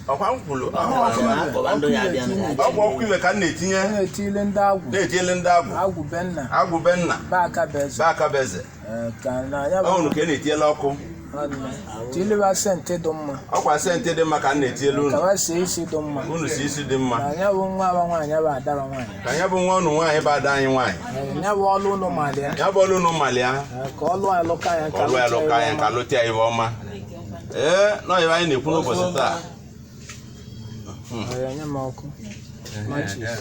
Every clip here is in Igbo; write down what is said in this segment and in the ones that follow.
Ọkwa m kwuru. Akpọba ndị ya abịa na Ọkwa ọkụ iwe ka m na-etinye. Na-etile ndị agwụ. Na-etinyele ndị agwụ. Agwụ be nna. Agwụ be nna. Be aka bụ eze. Be aka bụ eze. Ee, ka na ya bụ. Ọ unu ka ị na-etinyele ọkụ. Nwanne, tiliwa senti dị mma. Ọkwa senti dị mma ka m na-etinyele unu. Ka wa see isi dị mma. Unu si isi dị mma. Na ya bụ nwa wa nwaanyị bụ ada wa nwaanyị. Ka ya bụ nwa unu nwaanyị bụ ada anyị nwaanyị. Ee, ya bụ ọlụ unu mali ya. Ya bụ ọlụ unu mali ya. Ee, ka ọlụ alụka ya. Ka ọlụ ya lụka anyị, ka lụta ya ibe ọma. Ee, nọ ibe anyị na-ekwu n'ụbọchị taa. Ee, nye m ọkụ. Matches.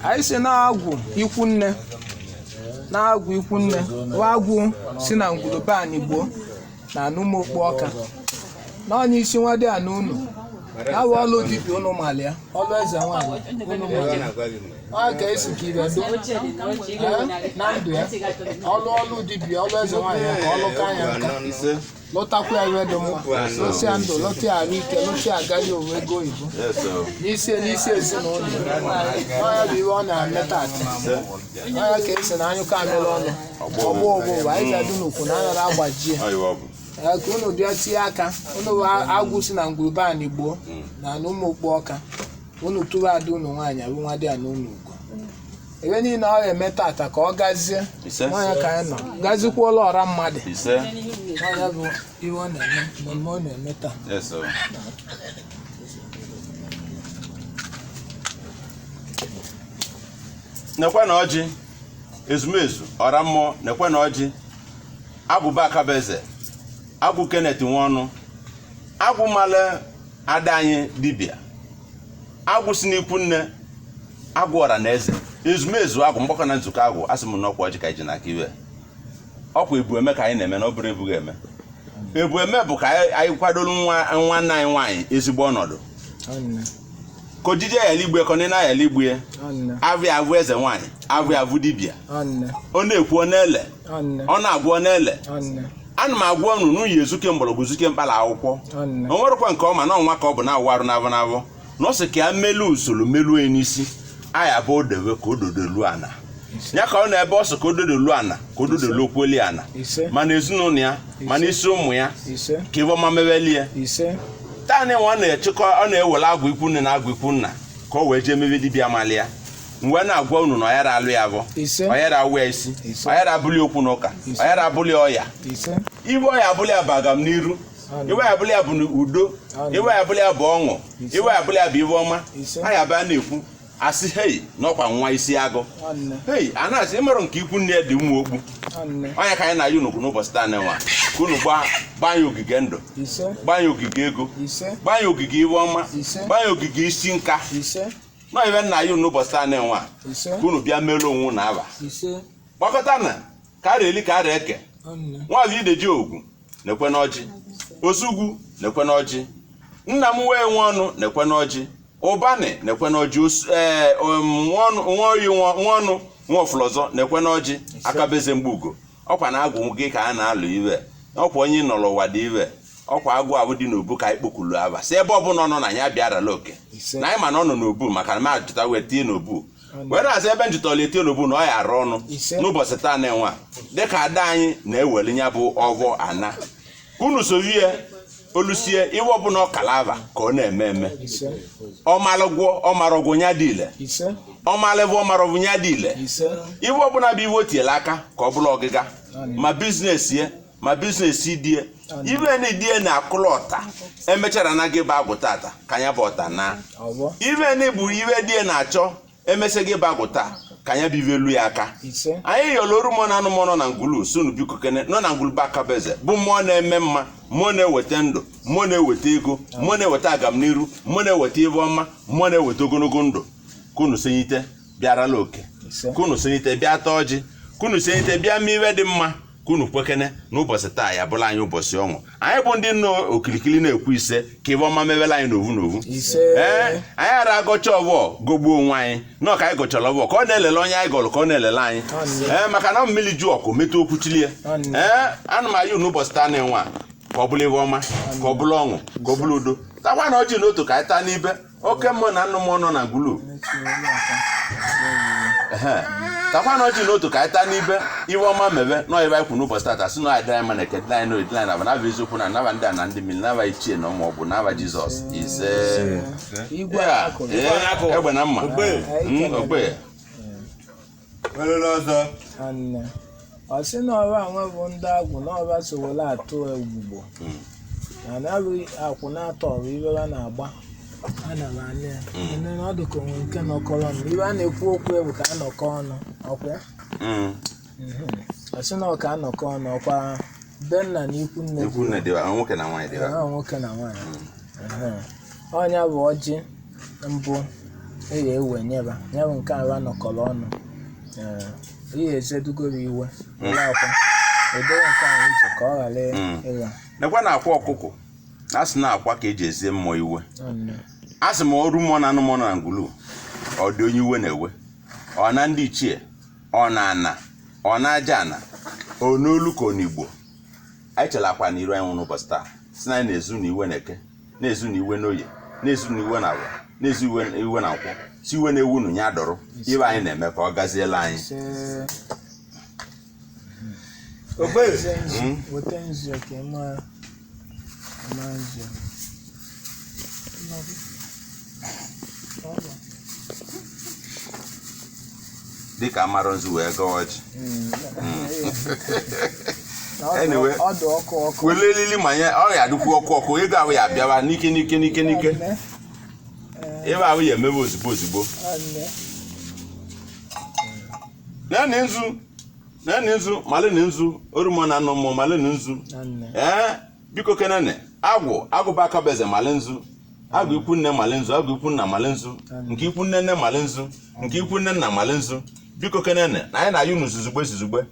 Anyị si na-agwụ ikwu nne, na-agwụ ikwu nne wa agwụ si na ngwurube anyị gboo na anụmokpu ọka n'ọnya isi nwa dị ana unu ya bụ ọlụ dibịa unu mali ya, ọlụ eze nwaanyị unu mali ya. Ọ ka esi ka ibe do. Ee, na ndụ ya, ọlụ ọlụ dibịa, ọlụ eze nwaanyị ya, ka ọlụ ka ya nka. Ise. Lụtakwa ya iwe dị mma, lụsịa ndụ, lụta ya arụ ike, lụta ya agaghị owe ego oyibo. Yes, sir. N'isi n'isi ezinụlọ ọ ya bụ iwe ọ na-eme tata. Ise. Ọ ya ka esi na anyụkọ amịrị ọnụ ọgbọ ọgbọ ụwa anyị ga-adị n'ukwu na anara agbajie. Ọ iwe ọ bụ. Ee, ka unu bịa tie aka unu bụ agwụ si na ngwurube anyị gboo na anụ ụmụ okpu ọka, unu tụrụ ada unu nwaanyị abụ nwa dị ana unu ugo ebe niile ọ ga-eme tata ka ọ gazie. Ise. N'ọnya ka anyị nọ gazikwuola ọra mmadụ. Ise. N'ọnya bụ iwe ọ na-eme, mmemme ọ na-eme taa. Yes, sir. Nekwe na ọjị ezumezu ọra mmụọ, nekwe na ọjị agwụ be akabeze, agwụ Kenneth Nwaọnụ, agwụ male ada anyị dibịa, agwụ si n'ikwu nne, agwụ ọra na eze ezumezu, agwụ mgbakọ na nzukọ agwụ. Asị m na ọkwa ọjị ka anyị ji n'aka iwe ọkwa ebu eme ka anyị na-eme na ọ bụrụ ebughị eme ebu eme bụ ka anyị kwadoro nwa nwanne anyị nwaanyị ezigbo ọnọdụ Ọnne, ka ojije ya eligwe, ka ọ na ya eligwe. ọnne, Avụ avụ eze nwaanyị, avụ avụ dibịa. Ọnne, Ọ na-ekwu, ọ na-ele. Ọnne, Ọ na-agwọ, ọ na-ele. Ọnne, Ana m agwa unu n'unyi ezuke mgbọrọgwụ, zuke mkpala akwụkwọ. Ọnne, O nwerekwa nke ọma na ọnwa ka ọ bụ na-awụ arụ n'avụ n'avụ na ọ sị ka ya melu usoro melu onye n'isi aya bụ odewe ka ododolu ana ya ka ọ na-ebe ọ sị ka ododolu ana ka ododolu okwuoli ana. Ise. Mana ezinụlọ ya, mana isi ụmụ ya. Ise. Ka ibe ọma mebelie. Ise. Taanị nwa na-echekọ, ọ na-ewere agwụ ikwu nne na agwụ ikwu nna ka ọ wee jee mebe dibịa malịa mgbe na-agwa unu na ọ yara alụ ya abụ. Ise. Ọ yara awụ ya isi. Ise. Ọ yara abụli okwu na ụka. Ise. Ọ yara abụli ọya. Ise. Ibe ọya abụli ya bụ agam n'iru. Amen. Iwe ya abụli ya bụ udo. Amen. Iwe ya abụli ya bụ ọṅụ. Ise. Iwe ya abụli ya bụ ibe ọma. Ise. Aya bịa na-ekwu asị hei n'ọkwa nwa isi agụ. Ọnne, hei a na-asị ịmarụ nke ikwu nne ya dị ụmụ okpu. Ọnne, Ọnya ka anyị na-ayị unu n'ụbọchị taa nwa ka unu gbaa gbaa ya ogige ndụ. Ise. Gbaa ya ogige ego. Ise. Gbaa ya ogige iwe ọma. Ise. Gbaa ya ogige isi nka. Ise. Nọ ibe nna ya unu n'ụbọchị taa nwa Ise. ka unu bịa merụ onwe unu aba. Ise. Gbakọta na ka ara eli ka ara eke. Ọnne, Nwaanyị ideji ogwu na-ekwe n'ọjị, osugwu na-ekwe n'ọjị, nna m wee nwe ọnụ na-ekwe n'ọjị, ụbanị na-ekwe n'ọjị, ee, nwaoyi nwa ọnụ nwa ọfụlọzọ na-ekwe n'ọjị, akabeze mgbugo ọkwa na agwụ gị ka a na-alụ iwe, ọkwa onye nọrọ ụwa dị iwe, ọkwa agwụ abụ dị n'obu ka anyị kpokulu aba si ebe ọbụla ọ nọ na ya bịarala oke. Ise. Na anyị ma na ọ nọ n'obu maka na m ajụta wee tie n'obu wee na-asị ebe njụtọla etie n'obu na ọ ya arụ ọnụ. Ise. N'ụbọchị taa na-enwe a dịka ada anyị na-eweli ya bụ ọvọ ana ka unu sorie olusie iwe ọbụla ọkalava ka ọ na-eme eme. Ise. Ọmalụgwọ ọmarọgwụ ya dị ile. Ise. Ọmalịvụ ọmarọgwụ ya dị ile. Ise. Iwe ọbụla bụ iwe o tiela aka ka ọ bụla ọgịga ma business ye ma business die iwe na die na akụlụ ọta emechara na gị bụ agwụ tata ka anya bụ ọta na Ọgbọ. iwe na bụ iwe die na-achọ emesịa gị bụ agwụ taa ka anya bụ iwe lu ya aka. Ise. Anyị yọrọ oru mmụọ na anụmọ nọ na ngwulu sunu biko kene nọ na ngwulu bụ akabeze bụ mmụọ na-eme mma, mmụọ na-eweta ndụ, mmụọ na-eweta ego, mmụọ na-eweta agamniru, mmụọ na-eweta ive ọma, mmụọ na-eweta ogologo ndụ ka unu senyite bịarala oke. Ise. Ka unu senyite bịa taa ọjị, ka unu senyite bịa mee iwe dị mma, ka unu kwekene n'ụbọchị taa ya bụla anyị ụbọchị ọṅụ. Anyị bụ ndị nọ okirikiri na-ekwu ise ka ive ọma mewela anyị n'ovu n'ovu. Ise. Ee, anyị ara agọcha ọvọ gogbuo onwe anyị nọ ka anyị gọchara ọvọ ka ọ na-elele onye anyị gọrọ ka ọ na-elele anyị. Ee, maka na mmiri ju ọkụ metụ okwu chilie. Amen. Ee, ana m ayị unu ụbọchị taa na-enwe a ka ọ bụla ive ọma, ka ọ bụla ọṅụ, ka ọ bụla udo. Takwa na ọjị n'otu ka anyị taa n'ibe oke mmụọ na nnụ mmụọ nọ na ngwulu. Ehe. Takwa na ọjị n'otu ka anyị taa n'ibe iwe ọma mebe nọ ebe anyị kwu n'ụbọchị tata sị na anyị dịrị anyị mma na eke dịrị anyị n'oyi dịrị anyị n'aba n'aba eziokwu na naba ndị a na ndị mmiri naba ichie na ụmụ ọgbụ naba Jizọs ise. Igwe Ya, akụrụ. ee, egbe na mma. Ogbe. Welele ọzọ. Nwanne. Ọ sị na ọrụ anwa bụ ndị agwụ na ọba sowere atụ ogbugbo na na-abụ akwụ na-atọ ọrụ ibe ha na-agba a nara anya ya. Nne na ọ dị ka onwe nke nọkọrọ ọnụ ibe a na-ekwu okwu bụ ka a nọkọ ọnụ ọkwa ya? Ọ sị na ọ ka anọkọ ọnụ ọkwa be nna na ikwu nne. Ikwu nne dịba, nwoke na nwaanyị dịba. Ee, nwoke na nwaanyị. Ehe. Ọnya bụ ọjị mbụ eya ewe nyeba ya bụ nke ara nọkọrọ ọnụ. Ee, ihe ezedugoro iwe ụlọ akwa edere nke ahụ iche ka ọ ghara ịgha. Nekwa na akwa ọkụkọ na asị na akwa ka eji ezie mmụọ iwe. Nne. Asị m ọrụ mmụọ na anụmụọ na ngwulu ọ dị onye iwe na-ewe ọ na ndị ichie ọ na ana ọ na aja ana ọ n'olu ka ọ n'igbo anyị chere akwa na iru anyị nwụ n'ụbọchị taa si na anyị na-ezu na iwe na eke na-ezu na iwe n'oye na-ezu na iwe na agwa na-ezu iwe na nkwọ si iwe na-ewu nu ya dọrọ iwe anyị na-eme ka ọ gaziela anyị. Ise. Ogbe. Weta nzu, weta nzu ka ị mara ị mara nzu. Dịka amarọ nzu wee gawa ọjị. Na ọdụ- Anyway. Ọdụ ọkụ ọkụ. Wele elili manye ọ ya adịkwu ọkụ ọkụ ego ahụ ya abịawa n'ike n'ike n'ike n'ike. Nne, Ebe ahụ ya emebe ozugbo ozugbo. nne. Naanị nzu naanị nzu malịnị nzu orumọ na anụ mmụọ malịnị nzu. Nne. Ee, biko kenene agwụ agụba akabeze malị nzu agụ ikwu nne malị nzu agụ ikwu nna malị nzu nke ikwu nne nne malị nzu nke ikwu nne nna malị nzu biko kenene na anyị na-ayụ unu zuzugbe zuzugbe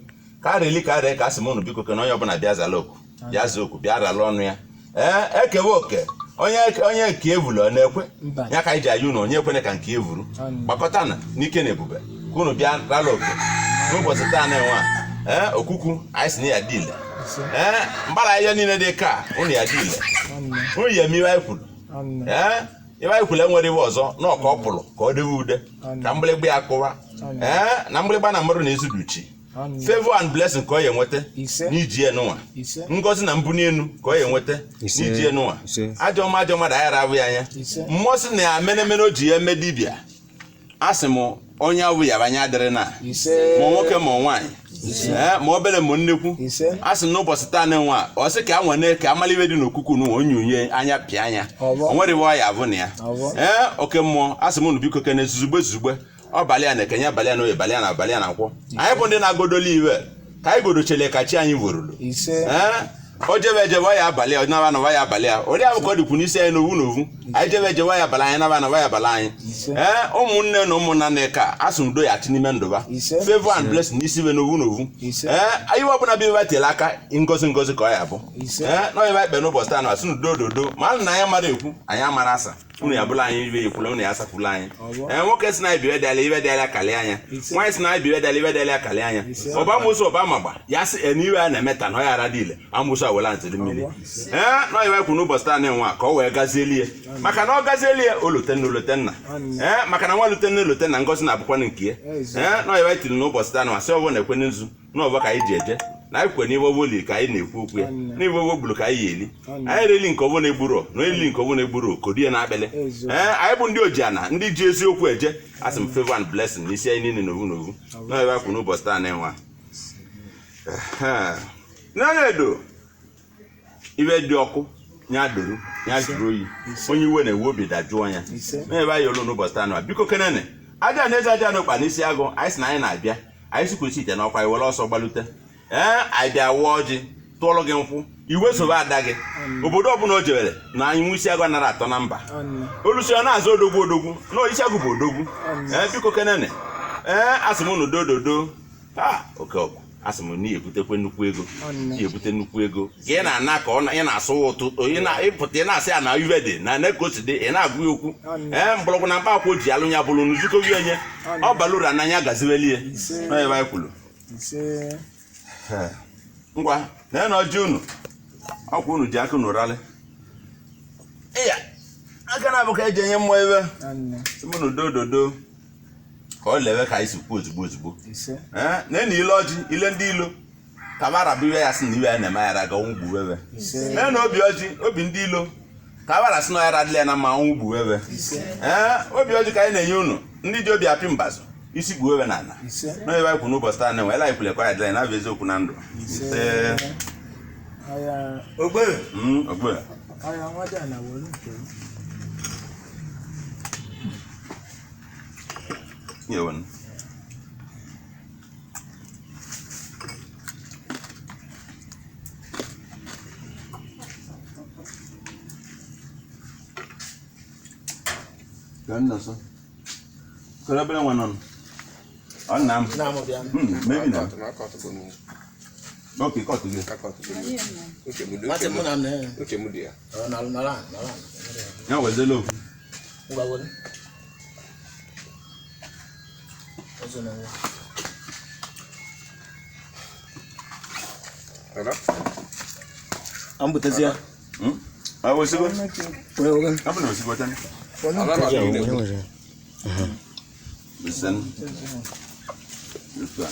ka arịli ka arịa ka asị m unu biko kene onye ọbụla bịa zala oku bịa za oku bịa rala ọnụ ya. Ee, ekewe oke onye onye nke evulu ọ na-ekwe. Mba. Ya ka anyị ji ayụ unu onye ekwene ka nke evuru Amen. gbakọta na n'ike na ebube ka unu bịa rala oke n'ụbọchị taa na-enwe a. Ee, okuku anyị si na ya dị ile. Ise. Ee, mgbara ihe niile dị ka unu ya dị ile. Nne. Unu ya eme iwe anyị kwuru. Nne. Ee, iwe anyị kwuru enwere iwe ọzọ na ọka ọ pụrụ ka ọ dịwe ude ka mgbịrịgba ya kụwa. Ee, na mgbịrịgba na mmadụ na-ezuduchi Nne. favor and blessing ka ọ ya enweta Ise. n'iji ya n'ụwa. Ise. Ngọzi na mbuli elu ka ọ ya enweta Ise. n'iji ya n'ụwa. Ise. Ajọ ọma ajọ mmadụ aghara abụ ya anya. Ise. Mmụọ sị na ya menemene o ji ya eme dibịa a sị m onye awụ ya anya adịrị na Ise. ma nwoke ma nwaanyị. Ee, ma obere ma nnekwu. Ise. A sị n'ụbọchị taa nwa ọ sị ka a nwene ka amala iwe dị n'okuku n'ụwa onye onye anya pịa anya. Ọbọ. O nwere iwe ọ ya abụ na ya. Ọbọ. Ee, oke mmụọ a sị m unu biko kene zuzugbe zuzugbe ọ balị ya na ekenye balị ya na oye balị ya na abalị ya na nkwọ anyị bụ ndị na-agodoli iwe ka anyị godochele ka chi anyị vorulu. Ise. Ee, o jebe ejebe ọ ya abalị ya naba naba ya abalị ya ụdị ahụ ka ọ dịkwu n'isi anyị n'owu n'owu anyị jebe ejebe ọ ya abalị anyị naba naba ya abalị anyị. Ise. Ee, ụmụnne na ụmụnna na ka a sị udo ya achị n'ime ndụba. Ise. Favor and blessing n'isi ibe n'owu n'owu. Ise. Ee, iwe ọbụla bụ ibe tiela aka ngozi ngozi ka ọ ya bụ. Ise. Ee, na ibe ikpe n'ụbọchị taa na asị udo dodo ma na anyị mara ekwu anyị amara asa unu ya bụla anyị ibe ekwula unu ya asakwula anyị. Ọbọ. Ee, nwoke sị na anyị biwe dịala ibe dịala kalị anya. Ise. Nwaanyị sị na anyị biwe dịala ibe dịala kalị anya. Ise. Ọba amụsụ ọba amagba ya sị e n'iwe a na-eme ta na ọ ya ara dị ile amụsụ awela ntịrị mmiri. Ee, na iwe kwu n'ụbọchị taa na-enwe a ka ọ wee gazie maka na ọ gazie ya olote nna olote nna. Ee, maka na nwa lute nne lote na ngozi na-abụkwanụ nke ya. Eze. Ee, na iwe tiri n'ụbọchị taa na masị ọbụ na-ekwe nzu na ọbụ ka anyị ji eje na anyị kwe n'iwe ọbụ ka anyị na-ekwu okwu ya n'iwe ọbụ gburu ka anyị ya eli. Anyị reli nke ọbụ na-egburu na elili nke ọbụ na-egburu kodi ya na-akpịlị. Eze. Ee, anyị bụ ndị ojiana ndị ji eziokwu eje asị m favor and blessing n'isi anyị niile n'ovu n'ovu na iwe kwu n'ụbọchị taa na-enwe a n'anya edo iwe dị ọkụ ya doru ya jụrụ oyi onye iwe na-ewe obi dajụọ ya. Ise. Na-ebe anyị olu n'ụbọchị taa nwa biko kenene aja na eze aja na ụkpa n'isi agụ anyị sị na anyị na-abịa anyị sikwesị ite n'ọkwa anyị were ọsọ gbalute. Ee, anyị bịa wụọ ọjị tụọlụ gị nkwụ iwe sobe ada gị obodo ọbụla o jewere na anyị nwe isi agụ anaghị atọ na mba. Nne. Olusi ọ na-azụ odogwu odogwu na isi agụ bụ odogwu. Ee, biko kenene ee asị m unu dododo ha oke ọkụ asị m na ebutekwe nnukwu ego. Nne. Ị ebute nnukwu ego ka ị na-ana ka ọ na- ị na-asụ ụtụ ị na-ịpụta ị na-asị ya na iwe dị na na ka o si dị ị na-agụ ya okwu. Nne. Ee, mgbọrọgwụ na mkpa akwụ ji alụ ya bụrụ nzukọ gị onye ọ bara uru n'anya gaziweli ya. Ise. N'ebe anyị kwuru. Ise. Ngwa na na ọjị unu ọkwa unu ji aka unu ralị ịya aka na-abụ ka eji enye mmụọ ebe. Nne. Sị m unu dododo Ka ọ lewe ka anyị si kwuo ozugbo ozugbo. Ise. Ee, na ile ọjị ile ndị ilo ka mara bụ iwe ya sị na iwe ya na-eme ya ga ọnwụ gbuwewe. Ise. Na obi ọjị obi ndị ilo ka mara sị na ya adịla ya na mma, ọnwụ gbuwewe. Ise. Ee, obi ọjị ka anyị na-enye unu ndị ji obi apị mbazụ isi gbuwewe na ala. Ise. N'onye anyị kwu n'ụbọchị taa na-enwe ele anyị kwule ka anyị dịla ya na-abụ eziokwu na ndụ. Ise. Ọya. Ogbe. Ogbe. Ọya nwadị na were nke m. Yewen. Ka m nọ so. Kedu obere nwa nọ nụ? Ọ nna m. Nna m bịa. Maybe na. Okay, kọtụ gị. Nwatị mụ na m na Uche m dị ya. ọ nọrọ nọrọ ala, nọrọ ala. Ya wezela ofu. Ngwa were. Ọzọ na nwa. Hello? Ọ mbutezi ya. Ọ wesigo? Were were. Ọ bụ na osigo tani. Ala ma gị na-ekwu. Listen. Otu a.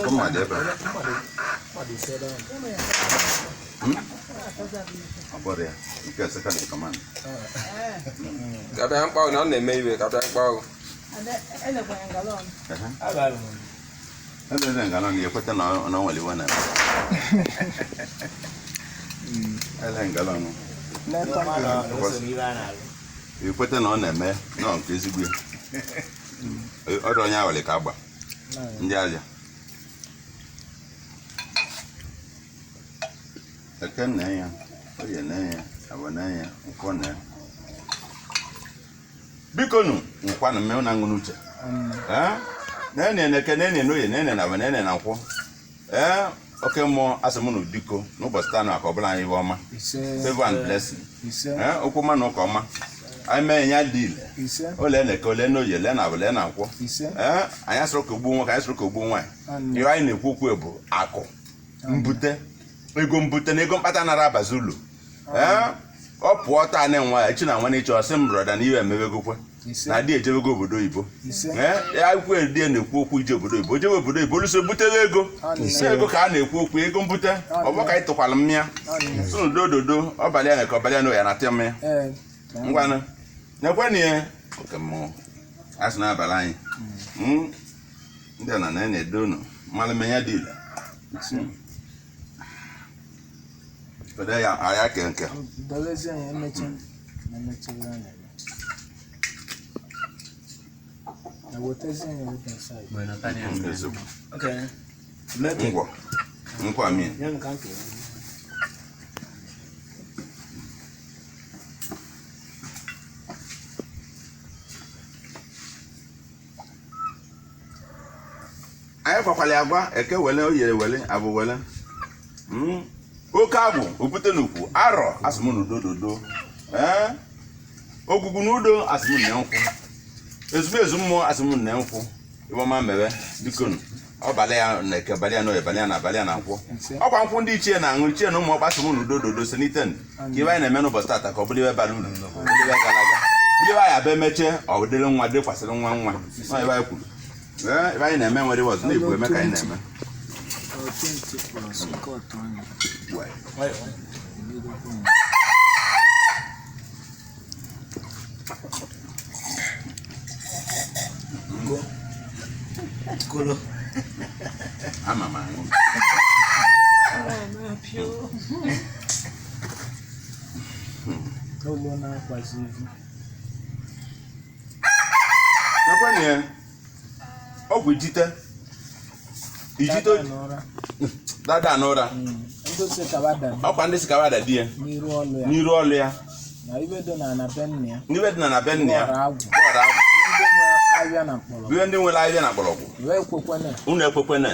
Come on, Deborah. Ọ bụrụ ya. Nke a second in command. Ka bịa mkpa ahụ na ọ na-eme iwe ka bịa mkpa ahụ. Ebe eze nga nọ na-ekweta na ọ nwere iwe na-eme. Ele nga nọ nụ. Ekweta na ọ na-eme nọ nke ezigbo ya. Ọrụ onye awere ka agba. Ndị aja. Eke nna ya, oye nne ya, abụ nne ya, nkwọ nne ya. Biko nụ, nkwanụ mmeụ na aṅụ n'uche. Ee? Nene na eke, nene na oye, nene na abụ, nene na nkwọ. Ee, oke mmụọ asị mụ na biko n'ụbọchị taa na ka ọ bụla anyị iwe ọma. Ise. Favor and blessing. Ise. Ee, okwu ọma na ụka ọma. Anyị mee ya dị ile. Ise. Ole na eke, ole na oye, ole na abụ, ole na nkwọ. Ise. Ee, anyị asịrị ka ogbuo nwoke, anyị asịrị ka ogbuo nwaanyị. Amen. Ihe anyị na-ekwu okwu bụ akụ, mbute, ego mbute na ego mkpata nara abazi ụlọ. Ee, ọ pụọ taa na nwa echi na nwa n'ịchọ ọsị m brọda na iwe emewegokwe Ise. na adị ejebego obodo oyibo. Ise. Ee, ya ikwu edie na-ekwu okwu ije obodo oyibo, jebe obodo oyibo oluso butere ego. Amen. Ego ka a na-ekwu okwu ego mbute, ọ bụ ka anyị tụkwara mmịa Amen. sụnụ dododo ọbalị ya na ka ọbalị ya na oya na-atịa mmịa. Ee. Ngwanụ, nyekwenụ ya oke mmụọ a sị n'abalị anyị. Ndị a na na na-edo unu mmalụ mmenya dị ile. Kedu ya ahịa ke nke Dolezie ya emecha. Emechara anya ya. Na wetazie ya open side. Eziokwu. Okay. Meke. Ngwọ nkwa amin. Nye m ka nke. Anyị kwakwala ya agwa eke wele oyere wele abụ wele. Oke agwụ obute n'ukwu arọ asị m n'udo dodo. Ee, ogwugwu n'udo asị m nne nkwụ, ezumezu mmụọ asị m nne nkwụ. Iwe ọma mewe bikonu ọbalị ya na eke, balị ya na oye, balị ya na abalị ya na nkwụ. Ọkwa nkwụ ndị ichie na-aṅụ ichie na ụmụ ọkpa sị m n'udo dodo si n'iten ka iwe anyị na-eme n'ụbọchị tata ka ọ bụrụ iwe bara uru, bụrụ iwe gara aga, bụrụ iwe anyị abịa emechie ọ dịrị nwa dịkwasịrị nwa nwa. Ọ iwe anyị kwuru. Ee, iwe anyị na-eme nwere iwe ọzọ na-ekwu eme ka anyị na-eme. Ọ 20 plus nke ọtọ anya. Wee. Nwayọ nwayọ. Ebidokwa ya. Kolo. Ama m aṅụ. Ụlọ na-akwazi ivu. Nakwanụ ya ọgwụ ijite ijite Dada n'ụra. Dada n'ụra. Ndị si kaba dada Ọkwa ndị si ka wada di ya n'iru ọlụ ya. n'iru ọlụ ya. Na ibe dị na na be nna ya. N'ibe dị na na be nna ya. Bọọlụ agwụ. Bọọlụ agwụ. Ndị nwe ahịa na mkpọrọgwụ. Ihe ndị nwere ahịhịa na mgbọrọgwụ. Wee kwekwene. Unu ekwekwene.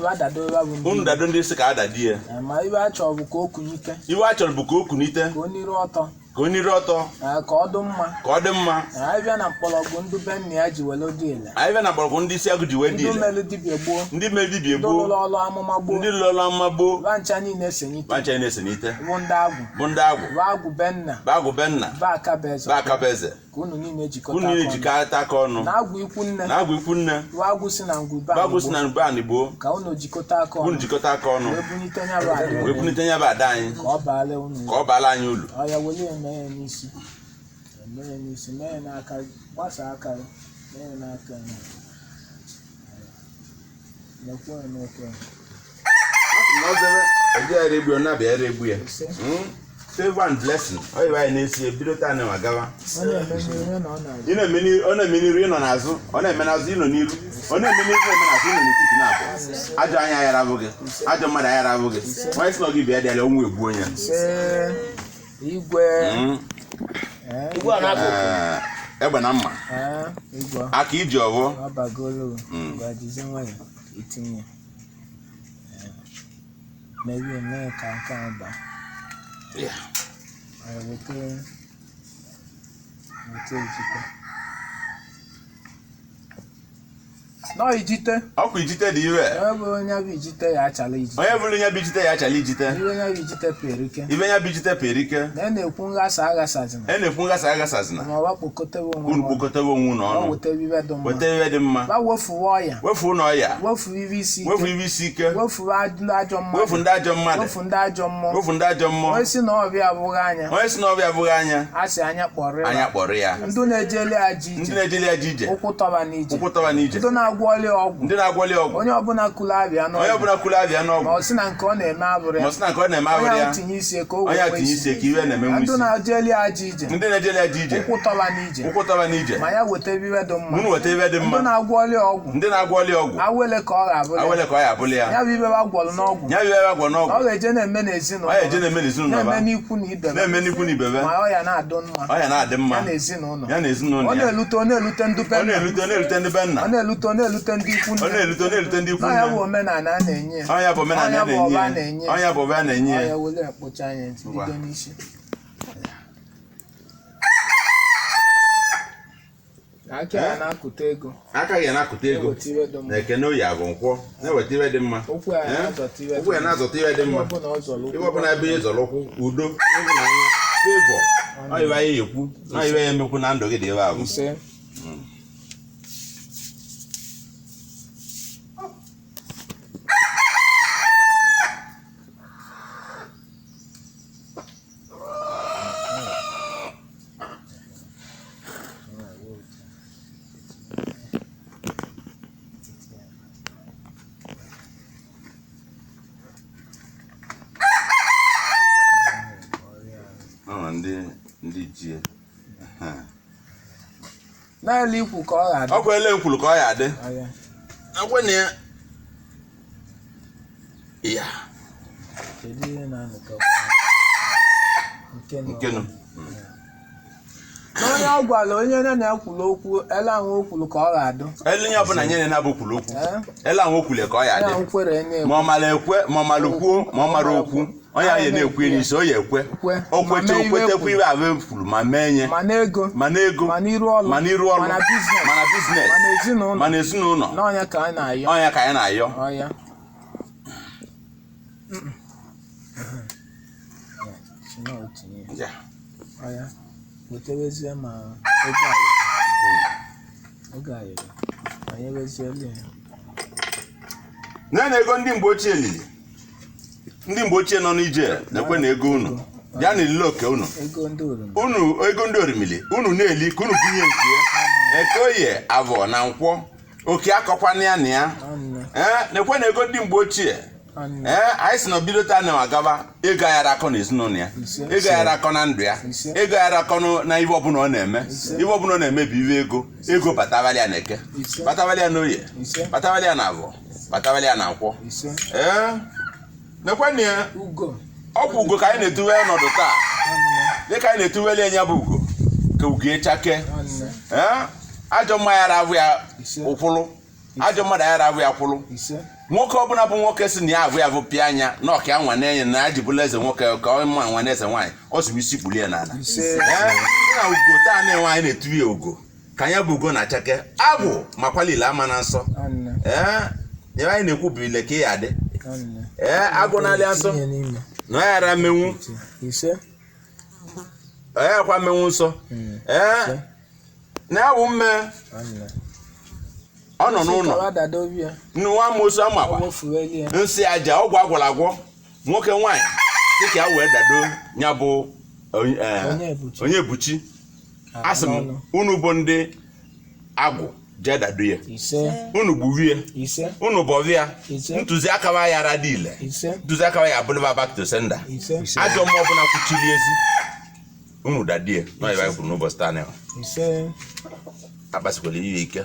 Wa dada ụra bụ ndị Unu dado ndị si ka ada di ya. Ma ibe a chọrọ bụ ka o kunite. Iwe a chọrọ bụ ka o kunite. Ka o n'iru ọtọ. Ka o n'iru ọtọ. Ee, ka ọ dị mma. Ka ọ dị mma. Ee, anyị bịa na mkpọrọgwụ ndị be nna ya ji were dị ile. Anyị bịa na mgbọrọgwụ ndị isi agụ ji wee dị Ndị ile. melu dibịa gboo. Ndị mere dibịa Ndị gboo. lụrụ ọlụ amụma gboo. Ndị lụrụ ọlụ amụma gboo. Ba ncha niile senyite. Ba ncha niile n'ite. Bụ ndị agwụ. Bụ ndị agwụ. Bụ agwụ be nna. Bụ agwụ be nna. Bụ aka bụ eze. Bụ aka bụ eze. Ka unu niile jikọta Unu niile aka ọnụ. jikọta aka ọnụ. Na agwụ ikwu nne. Na agwụ ikwu nne. Bụ agwụ si na ngwube Bụ agwụ si na mgbe anị gboo. Ka unu jikọta aka Unu ọnụ. jikọta aka ọnụ. Wee bunite ya bụ ada. Wee bunite ya bụ ada anyị. Ka ọ baala unu. Ka ọ baala anyị ulu. Ọ ya wele mee ya n'isi. Mee ya n'isi, mee ya n'aka, gbasa aka ya, mee ya n'aka ya. Lekwa ya n'ụkwụ ya. Eji egbu ya, na-abịa ere egbu ya. Ise. Favor and blessing. Ọ ibe anyị na-esi ebido taa na agawa. Ọ na-eme n'ihu na ọ na-azụ. Ị na-eme n'iru, ọ na-eme n'iru ịnọ n'azụ, ọ na-eme n'azụ ịnọ n'iru, ọ na-eme n'iru na-eme n'azụ ịnọ n'etiti na-abụ. Ajọ anya aghara abụ gị, ajọ mmadụ aghara abụ gị. Onye sị na ọ gị bịa dịala ọnwụ egbuo ya. Ise. Igwe. Ee, Igwe a na-akụ. Ee, egbe na mma. Ee, igwe. Aka iji ọvọ. Ọ bagolo. Ngwa jizie nwayọ itinye. Ee. Merie mee ka nke a baa. Yeah. Ọ weta weta ijite. Nọ ijite. Ọkwa ijite dị iwe. Onye bụrụ onye bụ ijite ya achala ijite. Onye bụrụ onye bụ ijite ya achala ijite. Ihe onye bụ ijite perike. Ibe ya bụ ijite perike. Na ị na-ekwu nghasa aghasazina. E na-ekwu nghasa aghasazina. Ma wakpokọtewe onwe Unu ha ọnụ. kpokọtawa onwe unu Ọ ọnụ. wetebe ibe dị mma. Weta ibe dị mma. Ba wefuwe ọya. Wefu ụnọ ọya. Wefu ibe isi Wefu ike. ibe isi ike. Wefu ndị ajọ mmadụ. Wefu ndị ajọ mmadụ. Wefu ndị ajọ mmụọ. Wefu ndị ajọ mmụọ. Onye si na ọbịa abụghị anya. Onye si na ọbịa abụghị anya. A sị anya kpọrọ ya. Anya kpọrọ ya. Ndị na-ejeli aja Ndị ije. na-ejeli aja ije. Ụkwụ tọba n'ije. Ụkwụ tọba n'ije. Ndị na-agwọli ọgwụ. Ndị na-agwọli ọgwụ. Onye ọbụla kụrụ abịa Onye n'ọgwụ. ọbụla kwuru abịa Ma n'ọgwụ. ọ sị na nke ọ na-eme abụrụ Ma ya. ọ sị na nke ọ na-eme Onye abụrụ ya. ahụ tinye isi ka o Onye wee ahụ nwee tinye isi. isi ka iwe na-eme nwe Ndị isi. na-ejeli aja ije. Ndị na-ejeli aja ije. Ụkwụ tọba n'ije. Ụkwụ tọba n'ije. Ma ya weta ibe dị mma. Unu weta ibe dị Ndị mma. na-agwọli ọgwụ. Ndị na-agwọli ọgwụ. Awele ka ọ ga-abụrụ ya. Awele ka ọ ya abụrụ ya. Ya bụ ibe wa gwọrọ n'ọgwụ. Ya bụ ibe wa gwọ Na ọ n'ọgwụ. ga-eje na-eme n'ezinụlọ. Ọ ga-eje na-eme n'ezinụlọ Na-eme ba. n'ikwu na ibe. Na-eme n'ikwu na ibebe. Ma ọ ya na-adụ mma. Ọ ya na-adị mma. Ya na ezinụlọ. Ya na ezinụlọ Ọ ya. na-elute ọ na-elute ndị be Ọ nna. na-elute ọ na-elute ndị be nna. Ọ na-elute ọ na-elute ndị ikwu Ọ nne. na-elute ọ na-elute ndị ikwu Ọ ya nne. bụ omenala a na-enye ya. Ọ ya bụ omenala Ọ ya a bụ ọba a na-enye na-enye ya. ya. Ọ ya bụ ọba a na-enye Ọ ya. ya wele ekpocha anya ntị bido n'isi. Aka ya na-akụta ego. Aka ya na-akụta ego. Eweta iwe dị mma. Na ekene oyi abụ nkwọ. Na-eweta ibe dị mma. Ụkwụ ya Eh? na-azọta iwe dị Ụkwụ ya mma. na-azọta ibe dị Iwe mma. ọbụla ọ zọrọ Ibe ụkwụ. ọbụla ebe ị zọrọ ụkwụ, udo, ịhụnanya, favor. Ọ ibe anyị ekwu. Ọ ibe ya emekwu na ndụ gị dị ebe a bụ. Ise. Ọ nwere ndị ndị ichie. Naanị ikwu ka ọ ga-adị. Ọ kwa ele m kwuru ka ọ ya adị. Ọ ya. Akwa na ya. Ya. Kedu ihe na-anọkọ? Nke nọ. Nke nọ. Na onye ọ gwara onye na na-ekwulu okwu ele ahụ o kwuru ka ọ ga-adụ. Ele onye ọbụla nyere na-abụ kwuru okwu. Ee? Ele ahụ o kwuru ka ọ ya Onye adị. ahụ kwere na Ma ọ mara ekwe, ma ọ mara kwuo, ma ọ mara okwu. Onye ahụ ya na-ekwu ya n'isi, ọ ya ekwe. Kwe. O Ma kwecha mee o iwe kwetekwa kwuru. iwe ahụ e kwuru ma mee nye. Ma n'ego. Ma n'ego. Ma n'iru ọlụ. Ma n'iru ọlụ. Ma na biznes. Ma na biznes. Ma n'ezinụlọ. Ma n'ezinụlọ. N'ọnya ka a na-ayọ. Ọnya ka anyị na-ayọ. Ọya. Ya. Ọya. Wetewezie ma ego ayọrọ. Ego ayọrọ. Anyewezielu ya. Na na ego ndị mgbe ochie lili. Ndị mgbe ochie nọ n'ije na-ekwe na ego unu. Bịa na elile oke unu. Ego ndị oroma. Unu ego ndị orimili unu na-eli ka unu bunye nke ya. Eke oye avọ na nkwọ. Oke akọkwana ya na ya. Ọnne. Ee, na-ekwe na ego ndị mgbe ochie. Ọnne. Ee, anyị si na bido taa na agaba ego aghara akọ na ezinụlọ ya. Ise. Ego aghara akọ na ndụ ya. Ise. Ego aghara akọ na ife ọbụla ọ na-eme. Ife ọbụla ọ na-eme bụ iwe ego. Ego batabalị ya na eke. Ise. Batabalị ya na oye. Ise. Batabalị ya na avọ. Batabalị ya na nkwọ. Ise. Ee, nekwe na ya. Ugo. Ọkwa ugo ka anyị na-etuwe ọnọdụ taa. Ọnne. Dịka anyị na-etuweli ya bụ ugo ka ugo echake. Ọnne. Ee, ajọ mma ya rahụ ya Ise. ụkwụlụ. Ajọ mmadụ ya rahụ ya kwụlụ. Ise. Nwoke ọbụla bụ nwoke si na ya abụ ya bụ pịa anya na ọka ya nwa na-enye na ya jibụla eze nwoke ka ọ ma nwa na eze nwaanyị, ọ sị m isi kpulie ya n'ala. Ise. Ee, na ugo taa na-enwe anyị na-etu ya ugo ka anya bụ ugo na-achake agwụ makwala ile ama na nsọ. Anne. Ee, ya anyị na-ekwu bụ ile ka ị ya adị. Anne. Ee, agwụ na-alịa nsọ Tinye n'ime. na ọ yara mmenwu. Ise. Ọ yarakwa mmenwu nsọ. Ee, na-awụ mme. Anne. Ọ nọ n'ụlọ. Kawa dado bịa. Nwa amosu amakwa. Owofuweli ya. Nsị aja ọgwụ agwọrọ agwọ nwoke nwaanyị dịka ya wee dado ya bụ Onye ebuchi. onye ebuchi. Asị m unu bụ ndị agwụ jee dado ya. Ise. Unu gbuwie. Ise. Unu bọvịa. Ise. Ntụziaka wa ya ara dị ile. Ise. Ntụziaka wa ya abụrụba back to sender. Ise. Ajọ mmụọ ọbụla kwuchiri ezi unu dadie nọ ebe anyị kwuru n'ụbọchị taa na Ise. akpasikwala ihe ike.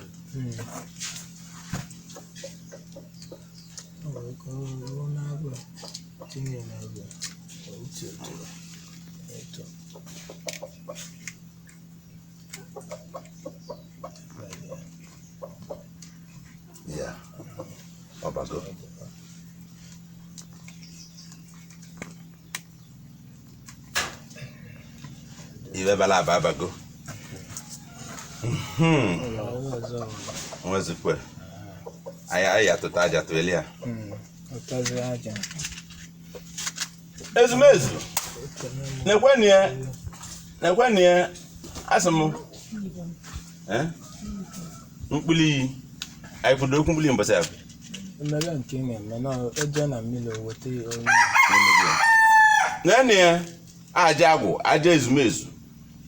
Ya ọbago. Ibe bala aba abago. Nwezikwe anyị anyị atụta aja tụeli ya. Ụtọzi aja. Ezumezu na-ekwenụ na-ekwenụ ya, asị m mkpụrụ iyi anyị kwudo okwu mkpụrụ iyi mbọsị ahụ. Mmebe nke ị na-eme na eje na mmiri o weta ya onye. Naanị ya aja agwụ, aja ezumezu,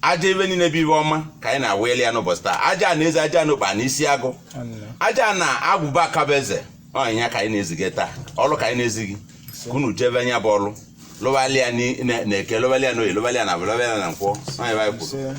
aja ebe niile bụ ibe ọma ka anyị na-aweli ya n'ụbọchị taa. Aja na eze, aja n'ụkpa na isi agụ. Anne. Aja na agwụba akaba eze ọnyịnya ka anyị na-eziga taa, ọrụ ka anyị na-ezigi ka unu jebe anya bụ ọrụ lụbalị ya na eke, lụbalị ya n'oyi, lụbalị ya na abụ, lụbalị ya na nkwọ. Ọnya bụ anyị kwuru. Ise.